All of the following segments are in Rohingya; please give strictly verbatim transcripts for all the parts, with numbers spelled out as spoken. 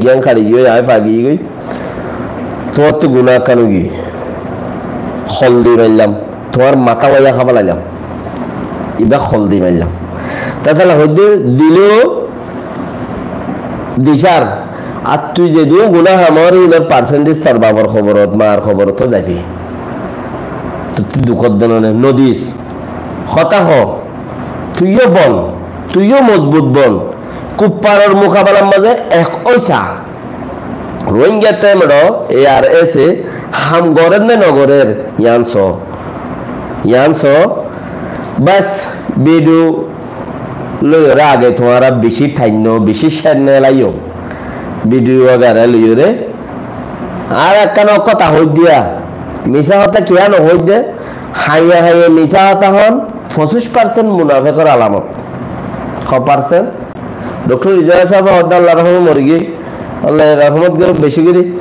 yián hári giyói, aññí fagi giyói. Tuáñttú guná ekkán ói giyói. Hol di maillám. Tuáñr matá wáiya háfalailam. Ibá hol di maillám. Tátala hoidde diló dicár. Ar tui zedún guná ham ór, hínor percentage tor bafor hóborot, maar hóborot zaibi. Tuáñttú dukót de none, nodis. Hotá hoó. Tuiyó bon, tuiyó mozbut bon. Kuffaror mukabelar mazé ek óisa. Rohingya temedho A R S e ham gorer né no gorer, yián soó. Yián soó. Bas, video loiyóre age tuáñra beci thainno, beci cenne laiyó. Video wagara loiyóre. Ar ekkán hotá hoóidde, misá hotá kiyá no hoóidde, haiye haiye misá hotá hoón, focíc percent munafekor alamot. Hó percent? Doktor Rizal sáb hoódde, Allah rahmot, mori giyói, Allah rahmot goruk beci gori.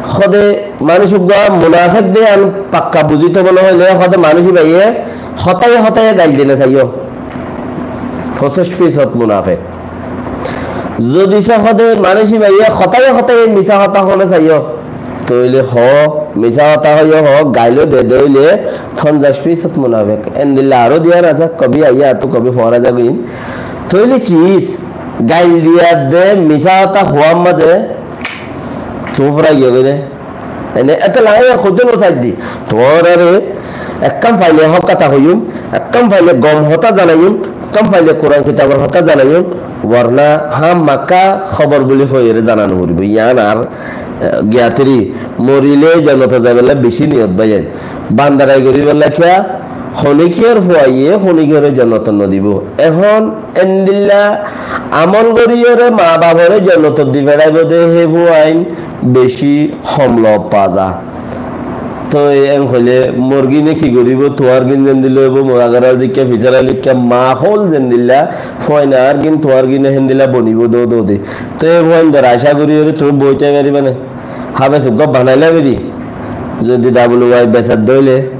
Hóde manúic uggúa munafek de yián pakka buzí tóibo no hoilé, hóde manúic ibáye hotáye hotáye gail dine saiyó. Focíc fisót munafek. Zodi só hóde manúic ibáye hotáye hotáye misá hotá hoóne saiyó, tóile hoó, misá hotá hoiyó hoó, gailó de de óile fonzaic fisót munafek. Endilla aró diyan asé, kobi aiyé attú kobi fora zagói. Tóile ciz, gail diyar de misá hotá hoór mazé tuñí fúrai giyói de. Ene, etolla aññí hoitó no saidde. Tuáñrare ekkán faile hók hotá hoiyum, ekkán faile gom hotá zanaiyum, ekkán faile Kuran kitabor hotá zanaiyum, warna hámaka hóbor buli hoiyóre zana no foribó. Yián ar, eh, giyatiri morile jonnotot zaibálla beci niyot báiyain. Bandarai goríbálla kiyá, honikiyór fuaye honikiyóre jonnotot no dibó. Ehón endilla amol goríyore maa bafore jonnotot di feçaibo de hé fuain beci hom lob paa za. Toi en hoile morgine ki goribo, tuáñr gin zendilla óibo, mor agarar dikka, fisar dikka, mahol zendilla, fuain ar gin tuáñr gine hendilla bonibo dó dó de. Toi hé fuain dor acá goríyore tuñí boi tái fariba né? Háfes uggúa banaila beri. Zodi W I besar dóile,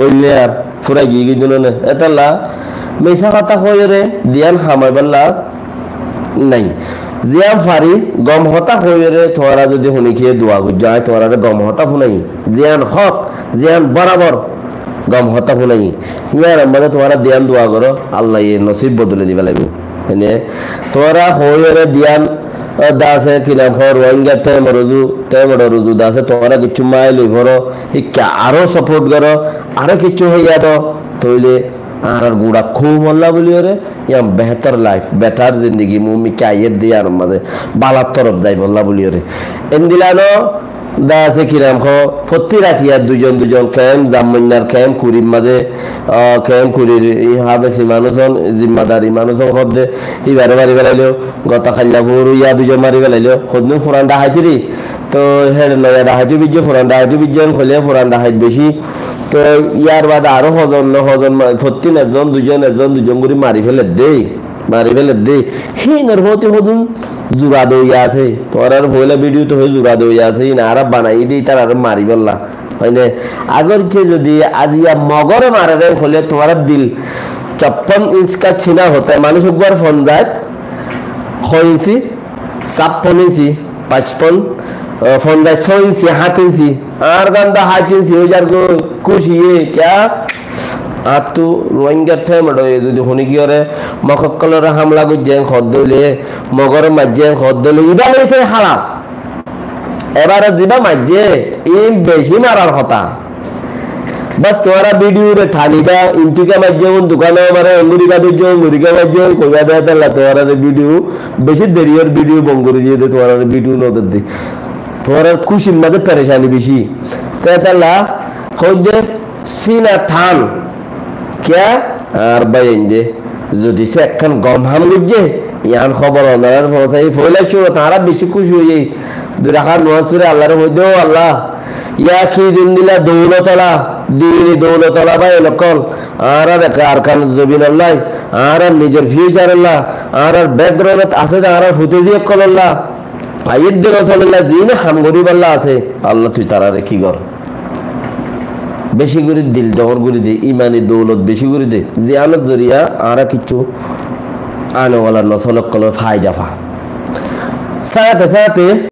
óile ar furai giyé goi dé no né. Etolla misá hotá hoiyóre diyan hamaibálla nai. Ziyán fari gom hotá hoiyóre tuáñra zodi honikiye dua goijjó, aññí tuáñrare gom hotá funaiyí. Ziyán hók, ziyán borabor gom hotá funaiyí. Yíanor mazé tuáñra diyan dua goró, Allaye nosib bodoli diba laibo. Ene tuáñra hoiyóre diyan, ah, de asé, ki nam hoó, Rohingya temedho uzu, temedho uzu de asé, tuáñra kiccú mail loi foró, híkka aró support goró, aró kiccú hoiya do, tóile añárar gura koumolla buliyóre, yián behétor life, better zindigi, mumkin aiyér de yíanor mazé, bálar torof zaibolla buliyóre. Endilla no, de asé ki nam hoó, fottí ratiya duizon duizon kemp, Zammoinnar kemp, Kurir mazé, ah, kemp Kurir, i háfesi manúic ón, zimmadari manúic ón hoódde, ibare mari felailo, goto kailla furu ya duizon mari felailo, hoddin furan dhakaitori, to héçe noya dhakaito bijjé, furan dhakaito bijjé, en hoilé furan dhakait beci, to yar bade aró hozon no hozon ma-, fottí ekzon duizon, ekzon duizon gorí mari feler de. Mari feler de. Hínor foti hodún zura dóiya asé. Tuáñrar foila video to hoi zura dóiya asé. Hín añára banaiyí de, ítarare maribálla. Hoine, agor ce zodi aziya mogore marere hoile tuáñrar dil chappan inch ka china hota hai. Manúic uggwar fon zai, hoi inchi, chappan inchi, pachpan, ah, fon zai, só inchi, hát inchi. Añár gán de háit inchi ói zargói, kúciye, kiyá? Añáttu Rohingya temedhoye zodi honikiyóre Mog ókkolore hámla goijjé en hoódde óile, Mogore maijjé en hoódde óile, ibá loi te hálas. Ebare zibá maijjé, iín beci marar hotá. Bas, tuáñra video re thanibá, intú kiyá maijjé, un dukane mare, enguri gá dóijje, enguri gá maijjé, en hoibá de, hétolla tuáñrare video, beci deri ór video bon gorí diyé de, tuáñrare video no der de. Tuáñrar kúcir mazé perecani beci. Te hétolla hoódde sina than. Kiyá? Añár báiyain de. Zodi se ekkán gom ham goijjé, yián hóbor onorar foóñsai, foila cúrot añára beci kúci óiyei. Dui rakat nomaz fori Allare hoóidde, "Ó Allah, ya ki din dila doulot ola, dini doulot ola báiyain ókkol, añárar ek Arkan zobin ollai, añárar nizor future olla, añárar background ot asé de añárar futeji ókkol olla." Aiyér de Rosulullah ziín ham goríballa asé, Allah tui tarare ki gor. Beci gorí dil dóñr gorí de, imani doulot beci gorí de, ziyánor zoriya añára kiccú ane wala nosol ókkolor faida fa. Sáte sáte